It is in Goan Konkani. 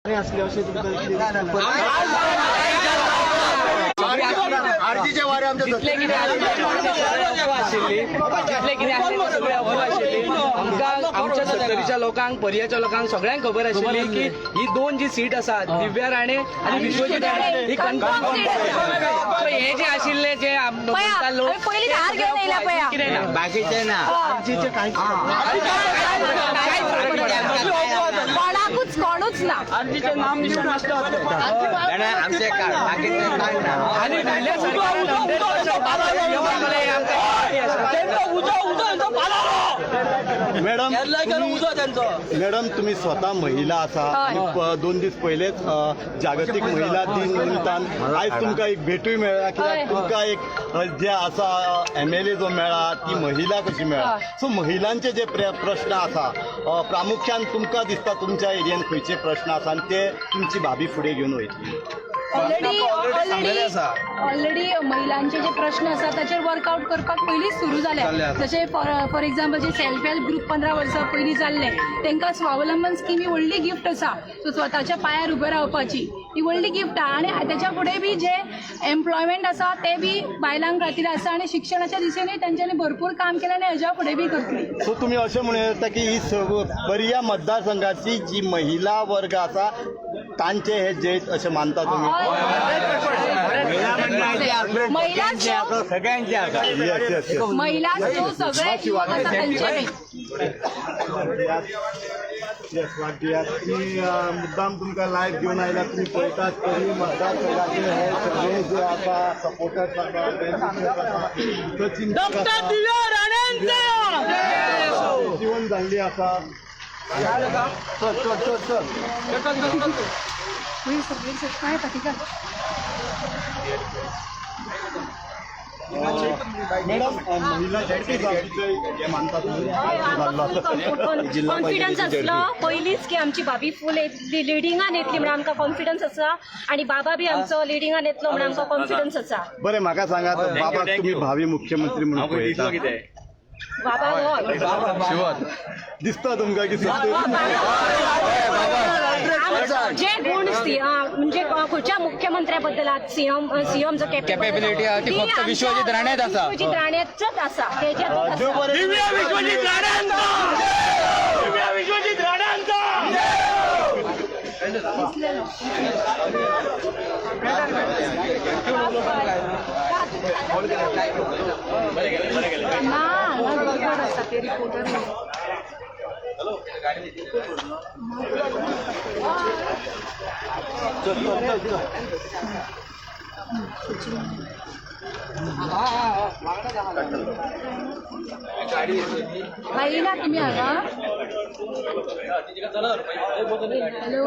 असले अशें तुमकां आरजीचे वारे आमच्या जितले कितें आशिल्लें ते सगळें अफवा आशिल्ली, जितले कितें आशिल्लें ते सगळें अफवा आशिल्ली. आमकां आमच्या सत्तरीच्या लोकांक, पर्याच्या लोकांक सगळ्यांक खबर आशिल्ली की ही दोन जी सीट आसा, दिव्या राणे आनी विश्वजीत राणे, ही कन्फर्म. हे जे आशिल्ले जे म्हणटा लोक, आमी पयलींच हार घेवन येयला पया. कितें ना, बाकीचे ना. आरजीचे कांयच कांयच फरक पडना. कोणाकूच कोणूच ना. जाणा आमचे कार्ड, बाकीचे कांय ना. आनी फुडल्या सरकारान 100% येवपाक जाय, आमकां आसा. मॅडम, मॅडम, तुम्ही स्वतः महिला आसा आनी 2 दीस पयलेच जागतीक महिला दिन निमतान आयज तुमकां एक भेटूय मेळ्ळा, कित्याक तुमकां एक जे आसा एमएलए जो मेळ्ळा ती महिला कशी मेळ्ळा. सो महिलांचे जे प्रश्न आसा, प्रामुख्यान तुमकां दिसता तुमच्या एरियन खंयचे प्रश्न आसा आनी ते तुमची भाभी फुडें घेवन वयतली? ऑलरेडी ऑलरेडी ऑलरेडी महिलांचे जे प्रश्न आसा ताचेर वर्कआउट करपाक पयलींच सुरू जाल्या. जशें for example, J self help group 15 वर्सां पयलीं जाल्ले, तांकां स्वावलंबन स्कीम ही व्हडली गिफ्ट आसा. सो स्वताच्या पांयार उबे रावपाची ही व्हडली गिफ्ट आहा. आनी त्याच्या फुडें बी जे एम्प्लॉयमेंट आसा ते बी बायलां खातीर आसा आनी शिक्षणाच्या दिशेनूय तेंच्यांनी भरपूर काम केलें आनी हेज्या फुडें बी करतली. सो तुम्ही अशें म्हणूं येता की ही पर्या मतदारसंघाची जी महिला वर्ग आसा तांचे हे जैत अशें मानता तुम्ही? महिला आसा, सगळ्यांचे आसा. येस येस येस महिला जो सगळे युवक आसा तांचे बी. येस, वाग्दियात मी मुद्दाम तुमकां लायव्ह घेवन आयला. तुमी पळयतात तरी मतदारसंघाचे हे सगळे जे आसा सपोर्टर्स आसा, वेल जिवन जाल्ली आसा. चल चल चल चल. वयर सर, वयर सर, काय फाटीं घाल. मॅडम, महिला शक्ती जातीचे हे मानता तुम्ही? जाल्लो आसा. कॉन्फिडन्स आसलो पयलींच की आमची भाभी फूल येतली, लिडिंगान येतली म्हणून आमकां कॉन्फिडन्स आसा आनी बाबा बी आमचो लिडिंगान येतलो म्हणून आमकां कॉन्फिडन्स आसा. बरें, म्हाका सांगात, बाबाक तुम्ही भावी मुख्यमंत्री म्हणून पळयता? बाबा हय. दिसता तुमकां की सत्तेर जे गुण म्हणजे खंयच्या मुख्यमंत्र्या बद्दल सीएम सीएम जो Capability आहा ती फक्त विश्वजीत राणेच आसा. विश्वजीत राणेचोच आसा, तेच्यातूच देव आसा. बरें. ना ना, रिपोर्टर आसा ते, रिपोर्टर. भाई ना तुम्ही हांगा. हॅलो.